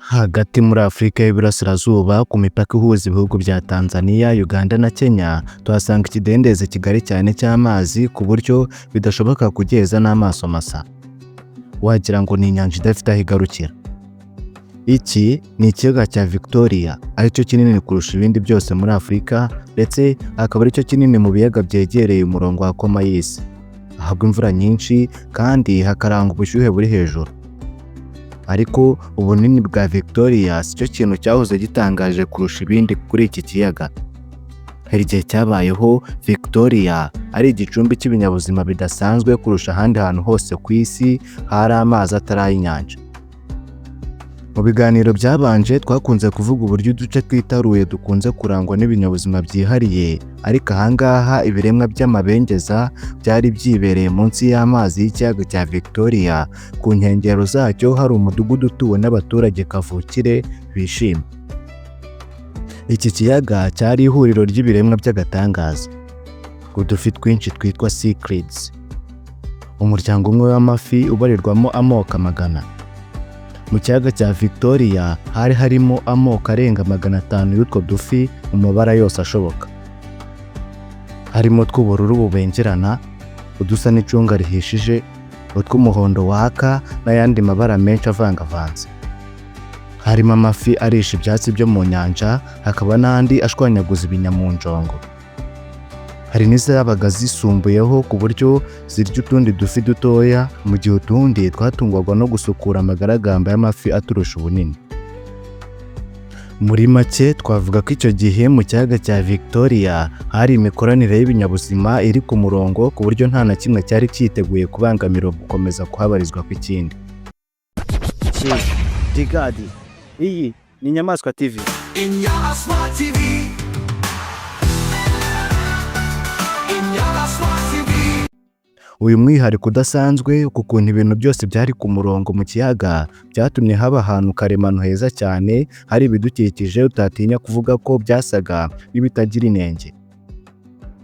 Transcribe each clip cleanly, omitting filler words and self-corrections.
Hagati muri Afurika y'Iburasirazuba, ku mipaka ihuza ibihugu bya Tanzania, Uganda na Kenya, tuhasanga ikidendezi kigari cyane cy'amazi ku buryo bidashoboka kugiheza n'amaso masa. Wagira ngo ni inyanja idafite aho igarukira. Iki ni ikiyaga cya Victoria, aricyo kinini kurusha ibindi byose muri Afurika, ndetse akaba aricyo kinini mu biyaga byegereye umurongo wa koma y'isi. Hagwa imvura nyinshi kandi hakarangwa ubushyuhe buri hejuru. Ariko ubunini bwa Victoria si cyo kintu cyahoze gitangaje kurusha ibindi kuri iki kiyaga. Hari igihe cyabayeho Victoria ari igicumbi cy'ibinyabuzima bidasanzwe kurusha ahandi hantu hose ku isi hari amazi atari ay'inyanja. Mu biganiro byabanje twakunze kuvuga uburyo uduce twitaruye dukunze kurangwa n'ibinyabuzima byihariye, ariko ahangaha ibiremwa by'amabengeza byari byibereye munsi y'amazi y'ikiyaga cya Victoria, ku nkengero zacyo hari umudugudu utuwe n'abaturage kavukire bishimye. Iki kiyaga cyari ihuriro ry'ibiremwa by'agatangaza. Udufi twinshi twitwa cichlids. Umuryango umwe w'amafi ubarirwamo amoko amagana. Mu kiyaga cya Victoria hari harimo amoko arenga 500 y'utwo dufi mu mabara yose ashoboka. Harimo utw'ubururu bubengerana, udusa n'icunga rihishije, utw'umuhondo waka n'ayandi mabara menshi avangavanze. Harimo amafi arisha ibyatsi byo mu nyanja, hakaba n'andi ashwanyaguza ibinyamunjongo. Hari n'izabaga zisumbuyeho ku buryo zirya utundi dufi dutoya, mu gihe utundi twatungwaga no gusukura amagaragamba y'amafi aturusha ubunini. Muri make, twavuga ko icyo gihe mu kiyaga cya Victoria hari imikoranire y'ibinyabuzima iri ku murongo, ku buryo nta na kimwe cyari cyiteguye kubangamira gukomeza kuhabarizwa kw'ikindi. Digadi, iyi ni Inyamaswa TV. Inyamaswa TV. Inyamaswa TV. Uyu mwihariko udasanzwe ku kuntu ibintu byose byari ku murongo mu kiyaga byatumye haba ahantu karemano heza cyane hari ibidukikije utatinya kuvuga ko byasaga n'ibitagira inenge.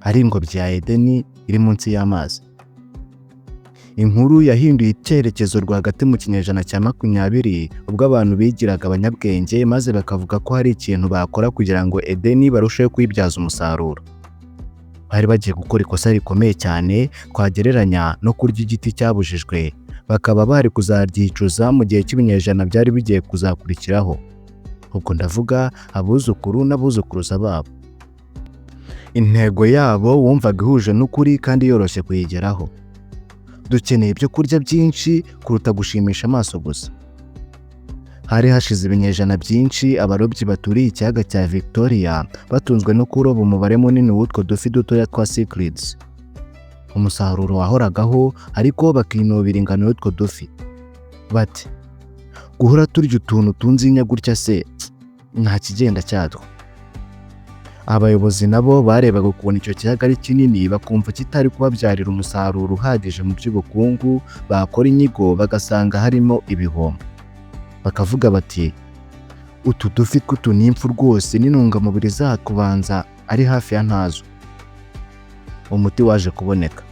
Ari ingobyi ya Edeni iri munsi y'amazi. Inkuru yahinduye icyerekezo rwagati mu kinyejana cya 20, ubwo abantu bigiraga abanyabwenge maze bakavuga ko hari ikintu bakora kugira ngo Edeni barusheho kuyibyaza umusaruro. Bari bagiye gukora ikosa rikomeye cyane twagereranya no kurya igiti cyabujijwe, bakaba bari kuzaryicuza mu gihe cy'ibinyejana byari bigiye kuzakurikiraho. Ubwo ndavuga abuzukuru n'abuzukuruza babo. Intego yabo wumvaga ihuje n'ukuri kandi yoroshye kuyigeraho. Dukeneye ibyo kurya byinshi kuruta gushimisha amaso gusa. Hari hashize ibinyejana byinshi abarobyi baturiye ikiyaga cya Victoria batunzwe no kuroba umubare munini w'utwo dufi dutoya twa cichlids. Umusaruro wahoragaho, ariko bakinubira ingano y'utwo dufi. Bati: "Guhora turya utuntu tunzinya gutya se, nta kigenda cyatwo." Abayobozi nabo barebaga ukuntu icyo kiyaga ari kinini, bakumva kitari kubabyarira umusaruro uhagije mu by'ubukungu, bakora inyigo bagasanga harimo ibihombo. Bakavuga bati: "Utu dufi tw'utunimfu rwose n'intungamubiri zatwo ubanza ari hafi ya ntazo." Umuti waje kuboneka.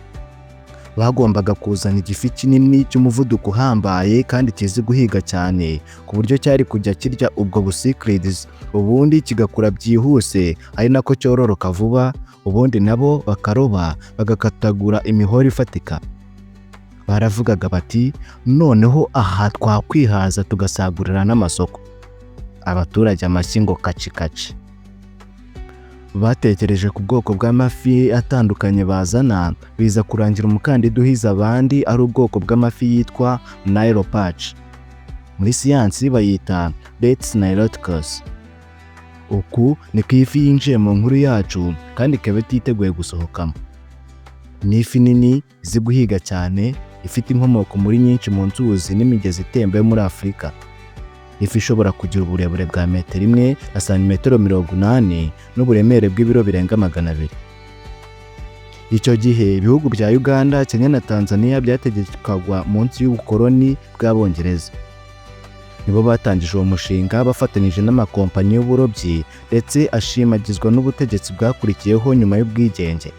Bagombaga kuzana igifi kinini cy'umuvuduko uhambaye kandi kizi guhiga cyane, ku buryo cyari kujya kirya ubwo bu cichlids, ubundi kigakura byihuse ari nako cyororoka vuba, ubundi nabo bakaroba bagakatagura imihoro ifatika. Baravugaga bati: "Noneho aha twakwihaza tugasagurira n'amasoko." Abaturage amashyi ngo kaci kaci. Batekereje ku bwoko bw'amafi atandukanye bazana, biza kurangira umukandida uhize abandi ari ubwoko bw'amafi yitwa Nile Perch. Muri siyansi bayita Lates niloticus. Uku niko iyi fi yinjiye mu nkuru yacu kandi ikaba ititeguye gusohokamo. Ni ifi nini izi guhiga cyane, ifite inkomoko muri nyinshi mu nzuzi n'imigezi itemba yo muri Afurika. Ifi ishobora kugira uburebure bwa metero 1 na santimetero 80 n'uburemere bw'ibiro birenga 200. Icyo gihe ibihugu bya Uganda, Kenya na Tanzania byategekwaga munsi y'ubukoloni bw'Abongereza. Nibo batangije uwo mushinga bafatanyije n'amakompanyi y'uburobyi, ndetse ashimagizwa n'ubutegetsi bwakurikiyeho nyuma y'ubwigenge.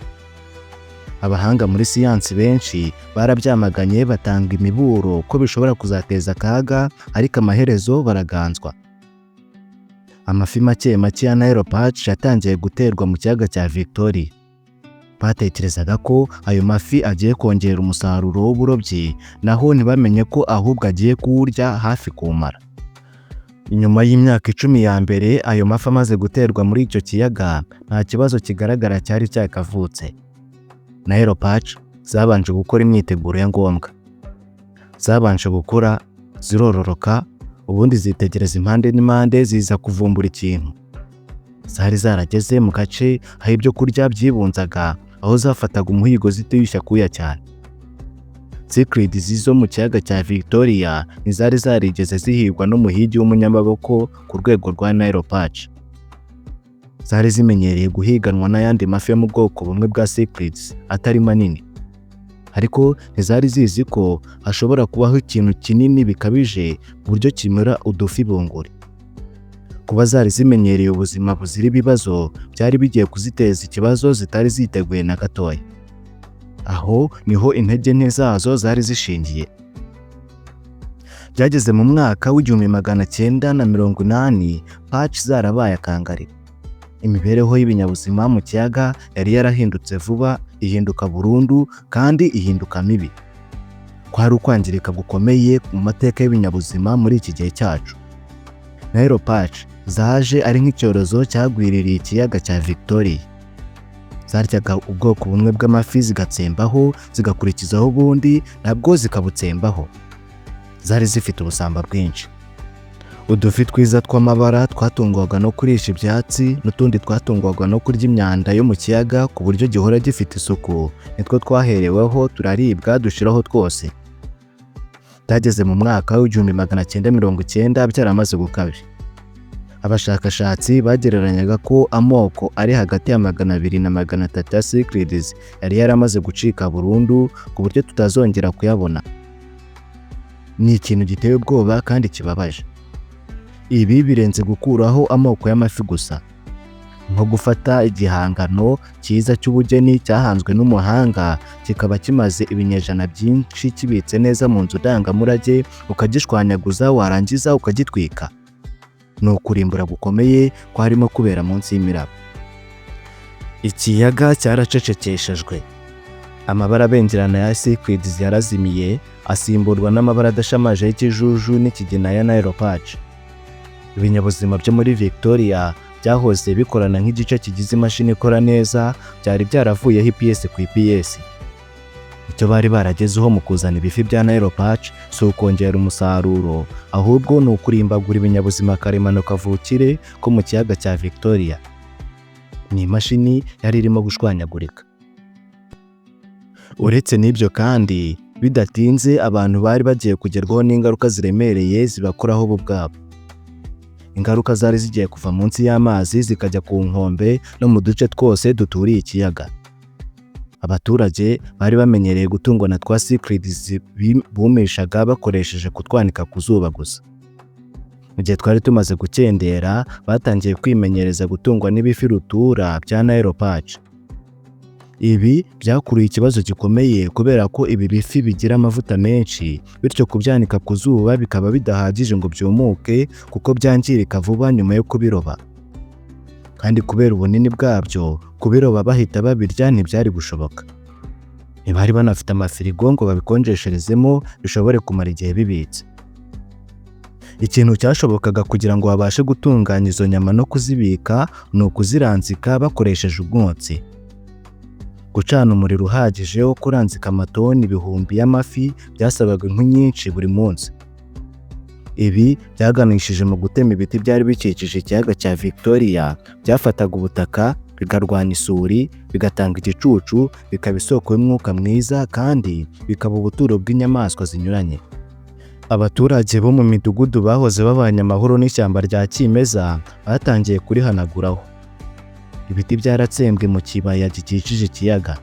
Abahanga muri siyansi benshi barabyamaganye, batanga imiburo ko bishobora kuzateza akaga, ariko amaherezo baraganzwa. Amafi make make ya Nile Perch yatangiye guterwa mu kiyaga cya Victoria. Batekerezaga ko ayo mafi agiye kongera umusaruro w'uburobyi, naho ntibamenye ko ahubwo agiye kuwurya hafi kumara. Nyuma y'imyaka 10 ya mbere ayo mafi amaze guterwa muri icyo kiyaga, nta kibazo kigaragara cyari cyakavutse. Nile Perch zabanje gukora imyiteguro ya ngombwa. Zabanje gukura, zirororoka, ubundi zitegereza impande n'impande, ziza kuvumbura ikintu. Zari zarageze mu gace aho ibyo kurya byibunzaga, aho zafataga umuhigo zitiyushya kuya cyane. Cichlids zo mu kiyaga cya Victoria ntizari zarigeze zihigwa n'umuhigi w'umunyamaboko ku rwego rwa Nile Perch. Zari zimenyereye guhiganwa n'ayandi mafi yo mu bwoko bumwe bwa cichlids atari manini. Ariko ntizari zizi ko hashobora kubaho ikintu kinini bikabije ku buryo kimira udufi bunguri. Kuba zari zimenyereye ubuzima buzira ibibazo byari bigiye kuziteza ikibazo zitari ziteguye na gatoya. Aho niho intege nke zazo zari zishingiye. Byageze mu mwaka w'1980 perch zarabaye akangarira. Imibereho y'ibinyabuzima mu kiyaga yari yarahindutse vuba, ihinduka burundu kandi ihinduka mibi. Kwari ukwangirika gukomeye mu mateka y'ibinyabuzima muri iki gihe cyacu. Nile Perch zaje ari nk'icyorezo cyagwiririye ikiyaga cya Victoria. Zaryaga ubwoko bumwe bw'amafi zigatsembaho, zigakurikizaho ubundi nabwo zikabutsembaho. Zari zifite ubusamba bwinshi. Udufi twiza tw'amabara twatungwaga no kurisha ibyatsi n'utundi twatungwaga no kurya imyanda yo mu kiyaga ku buryo gihora gifite isuku, nitwo twahereweho turaribwa dushiraho twose. Byageze mu mwaka w'1990 byaramaze gukabya. Abashakashatsi bagereranyaga ko amoko ari hagati ya 200 na 300 ya cichlids yari yaramaze gucika burundu ku buryo tutazongera kuyabona. Ni ikintu giteye ubwoba kandi kibabaje. Ibi birenze gukuraho amoko y'amafi gusa. Nko gufata igihangano cyiza cy'ubugeni cyahanzwe n'umuhanga kikaba kimaze ibinyejana byinshi kibitse neza mu nzu ndangamurage, ukagishwanyaguza warangiza ukagitwika. Ni ukurimbura gukomeye kwarimo kubera munsi y'imiraba. Ikiyaga cyaracecekeshejwe. Amabara abengerana ya cichlids yarazimiye, asimburwa n'amabara adashamaje y'ikijuju n'ikigina ya Nile Perch. Ibinyabuzima byo muri Victoria byahoze bikorana nk'igice kigize imashini ikora neza, byari byaravuyeho ipiyesi ku ipiyesi. Icyo bari baragezeho mu kuzana ibifi bya Nile Perch si ukongera umusaruro, ahubwo ni ukurimbagura ibinyabuzima karemano kavukire ko mu kiyaga cya Victoria. Ni imashini yari irimo gushwanyagurika. Uretse n'ibyo kandi, bidatinze abantu bari bagiye kugerwaho n'ingaruka ziremereye zibakoraho bo ubwabo. Ingaruka zari zigiye kuva munsi y'amazi zikajya ku nkombe no mu duce twose duturiye ikiyaga. Abaturage bari bamenyereye gutungwa na twa cichlids bumishaga bakoresheje kutwanika ku zuba gusa. Mu gihe twari tumaze gukendera, batangiye kwimenyereza gutungwa n'ibifi rutura bya Nile Perch. Ibi byakuruye ikibazo gikomeye kubera ko ibi bifi bigira amavuta menshi, bityo kubyanika ku zuba bikaba bidahagije ngo byumuke kuko byangirika vuba nyuma yo kubiroba. Kandi kubera ubunini bwabyo, kubiroba bahita babirya ntibyari gushoboka. Ntibari banafite amafirigo ngo babikonjesherezemo bishobore kumara igihe bibitse. Ikintu cyashobokaga kugira ngo babashe gutunganya izo nyama no kuzibika ni ukuziranzika bakoresheje umwotsi. Gucana umuriro uhagije wo kuranzika amatoni ibihumbi y'amafi byasabaga inkwi nyinshi buri munsi. Ibi byaganishije mu gutema ibiti byari bikikije ikiyaga cya Victoria, byafataga ubutaka, bikarwanya isuri, bigatanga igicucu, bikaba isoko y'umwuka mwiza kandi bikaba ubuturo bw'inyamaswa zinyuranye. Abaturage bo mu midugudu bahoze babanye amahoro n'ishyamba rya kimeza batangiye kurihanaguraho. Ibiti byaratsembwe mu kibaya gikikije ikiyaga.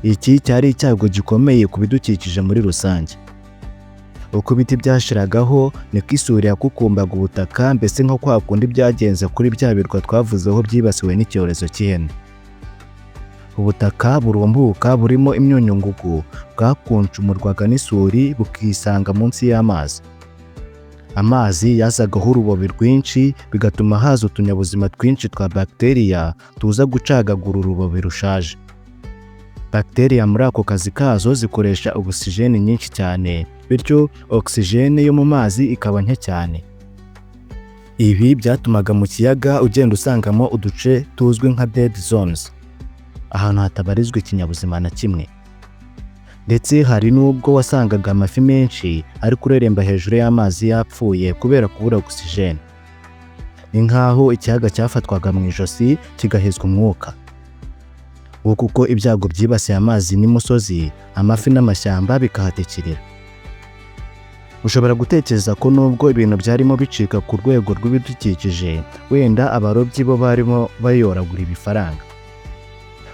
Iki cyari icyago gikomeye ku bidukikije muri rusange. Uko ibiti byashiragaho niko isuri yakukumbaga ubutaka, mbese nko kwa kundi byagenze kuri bya birwa twavuzeho byibasiwe n'icyorezo cy'ihene. Ubutaka burumbuka burimo imyunyungugu bwakunshumurwaga n'isuri bukisanga munsi y'amazi. Amazi yazagaho urubobi rwinshi, bigatuma haza utunyabuzima twinshi twa bagiteriya tuza gucagagura urubobi rushaje. Bagiteriya muri ako kazi kazo zikoresha ogisijeni nyinshi cyane, bityo ogisijeni yo mu mazi ikaba nke cyane. Ibi byatumaga mu kiyaga ugenda usangamo uduce tuzwi nka dead zones, ahantu hatabarizwa ikinyabuzima na kimwe. Ndetse hari n'ubwo wasangaga amafi menshi ari kureremba hejuru y'amazi yapfuye kubera kubura ogisijeni. Ni nk'aho ikiyaga cyafatwaga mu ijosi kigahezwa umwuka. Nguko kuko ibyago byibasiye amazi n'imusozi, amafi n'amashyamba bikahatikirira. Ushobora gutekereza ko nubwo ibintu byarimo bicika ku rwego rw'ibidukikije, wenda abarobyi bo barimo bayoragura ibifaranga.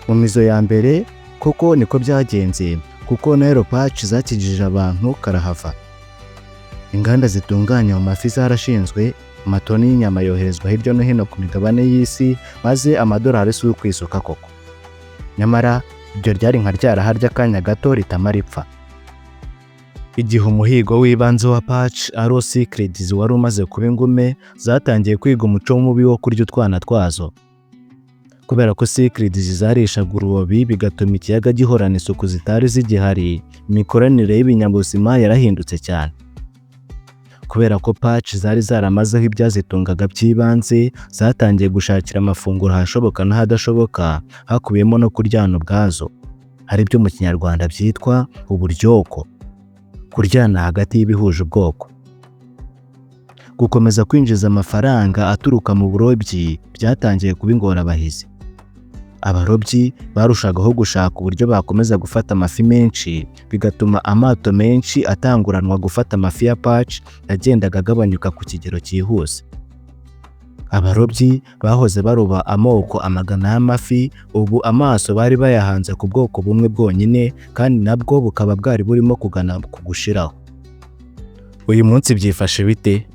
Mu mizo ya mbere koko niko byagenze, kuko Nile Perch zakijije abantu karahava. Inganda zitunganya ayo mafi zarashinzwe, amatoni y'inyama yoherezwa hirya no hino ku migabane y'isi, maze amadolari si ukwisuka koko. Nyamara iryo ryari nka ryaraha ry'akanya gato ritamara ipfa. Igihe umuhigo w'ibanze wa Perch ari Cichlids wari umaze kuba ingume, zatangiye kwiga umuco mubi wo kurya utwana twazo. Kubera ko Cichlids zarishaga urubobi bigatuma ikiyaga gihorana isuku zitari zigihari, imikoranire y'ibinyabuzima yarahindutse cyane. Kubera ko Perch zari zaramazeho ibyazitungaga by'ibanze, zatangiye gushakira amafunguro ahashoboka n'ahadashoboka, hakubiyemo no kuryana ubwazo, ari byo mu Kinyarwanda byitwa uburyoko, kuryana hagati y'ibihuje ubwoko. Gukomeza kwinjiza amafaranga aturuka mu burobyi byatangiye kuba ingorabahizi. Abarobyi barushagaho gushaka uburyo bakomeza gufata amafi menshi, bigatuma amato menshi atanguranwa gufata amafi ya Perch yagendaga agabanyuka ku kigero cyihuse. Abarobyi bahoze baroba amoko amagana y'amafi, ubu amaso bari bayahanze ku bwoko bumwe bwonyine, kandi nabwo bukaba bwari burimo kugana ku gushiraho. Uyu munsi byifashe bite?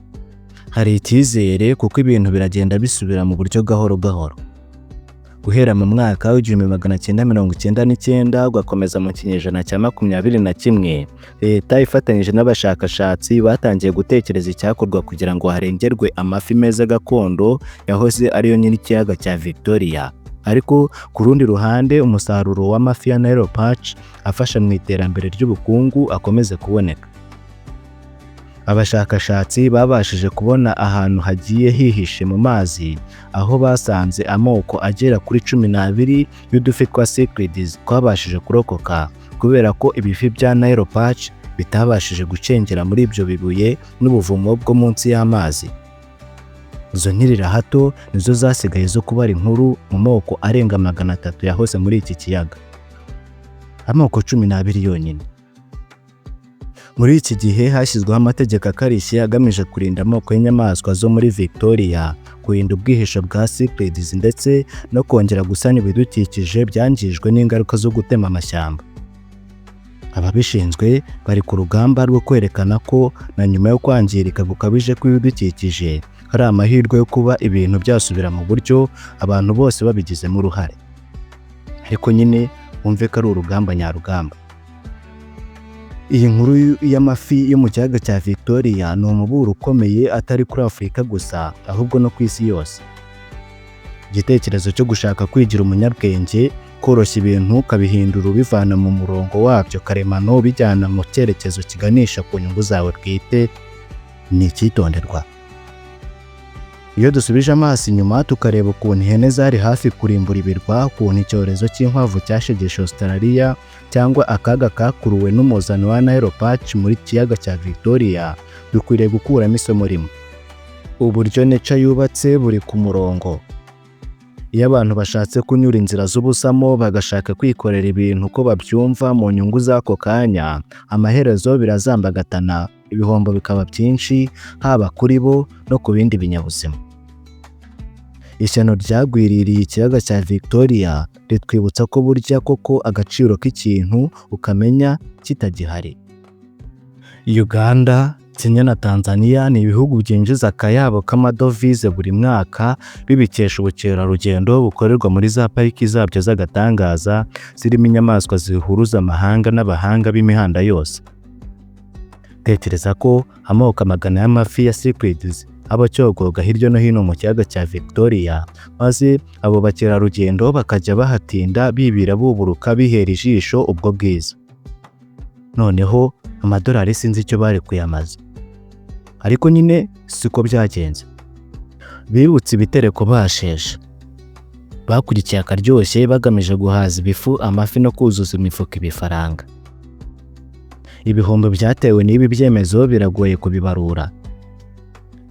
Hari icyizere kuko ibintu biragenda bisubira mu buryo gahoro gahoro. Guhera mu mwaka w'1999 ugakomeza mu kinyejana cya 21, leta ifatanyije n'abashakashatsi batangiye gutekereza icyakorwa kugira ngo harengerwe amafi meza gakondo yahoze ariyo nyir'ikiyaga cya Victoria. Ariko ku rundi ruhande, umusaruro w'amafi ya Nile Perch afasha mu iterambere ry'ubukungu akomeze kuboneka. Abashakashatsi babashije kubona ahantu hagiye hihishe mu mazi, aho basanze amoko agera kuri 12 y'udufi twa Cichlids twabashije kurokoka, kubera ko ibifi bya Nile Perch bitabashije gucengera muri ibyo bibuye n'ubuvumo bwo munsi y'amazi. Izo nkirirahato nizo zasigaye zo kubara inkuru mu moko arenga 300 yahoze muri iki kiyaga. Amoko 12 yonyine. Muri iki gihe hashyizweho amategeko akarishye agamije kurinda amoko y'inyamaswa zo muri Victoria, kurinda ubwihisho bwa Cichlids ndetse no kongera gusana ibidukikije byangijwe n'ingaruka zo gutema amashyamba. Ababishinzwe bari ku rugamba rwo kwerekana ko na nyuma yo kwangirika gukabije kw'ibidukikije, hari amahirwe yo kuba ibintu byasubira mu buryo abantu bose babigizemo uruhare. Ariko nyine wumve ko ari urugamba nyarugamba. Iyi nkuru y'amafi yo mu kiyaga cya Victoria ni umuburo ukomeye, atari kuri Afurika gusa ahubwo no ku isi yose. Igitekerezo cyo gushaka kwigira umunyabwenge, koroshya ibintu ukabihindura ubivana mu murongo wabyo karemano ubijyana mu cyerekezo kiganisha ku nyungu zawe bwite, ni icyitonderwa. Iyo dusubije amaso inyuma tukareba ukuntu ihene zari hafi kurimbura ibirwa, ukuntu icyorezo cy'inkwavu cyashegeshe Australia, cyangwa akaga kakuruwe n'umuzano wa Nile Perch muri kiyaga cya Victoria, dukwiriye gukuramo isomo rimwe. Uburyo nature yubatse buri ku murongo. Iyo abantu bashatse kunyura inzira z'ubusamo, bagashaka kwikorera ibintu uko babyumva mu nyungu z'ako kanya, amaherezo birazambagatana, ibihombo bikaba byinshi, haba kuri bo no ku bindi binyabuzima. Ishyano ryagwiririye ikiyaga cya Victoria ritwibutsa ko burya koko agaciro k'ikintu ukamenya kitagihari. Uganda, Kenya na Tanzania ni ibihugu byinjiza akayabo k'amadovize buri mwaka bibikesha ubukerarugendo bukorerwa muri za pariki zabyo z'agatangaza zirimo inyamaswa zihuruza amahanga n'abahanga b'imihanda yose. Tekereza ko amoko amagana y'amafi ya cichlids aba acyogoga hirya no hino mu kiyaga cya Victoria, maze abo bakerarugendo bakajya bahatinda bibira buburuka bihera ijisho ubwo bwiza. Noneho amadolari sinzi icyo bari kuyamaza. Ariko nyine siko byagenze. Bibutse ibitereko basheshe. Bakurikiye akaryoshye bagamije guhaza ibifu, amafi no kuzuza imifuka ibifaranga. Ibihombo byatewe n'ibi byemezo biragoye kubibarura.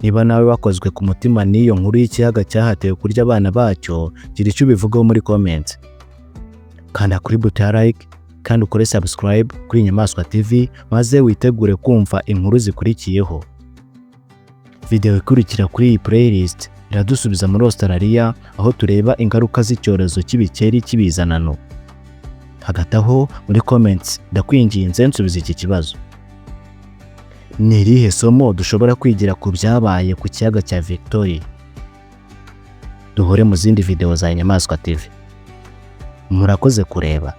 Niba nawe wakozwe ku mutima n'iyo nkuru y'ikiyaga cyahatiwe kurya abana bacyo, gira icyo ubivugaho muri comment. Kanda kuri buto ya like kandi ukore subscribe kuri Inyamaswa TV, maze witegure kumva inkuru zikurikiyeho. Video ikurikira kuri iyi playlist iradusubiza muri Australia, aho tureba ingaruka z'icyorezo cy'ibikeri cy'ibizanano. Hagati aho, muri comments ndakwinginze nsubiza iki kibazo: Ni irihe somo dushobora kwigira ku byabaye ku kiyaga cya Victoria? Duhure mu zindi video za Inyamaswa TV. Murakoze kureba.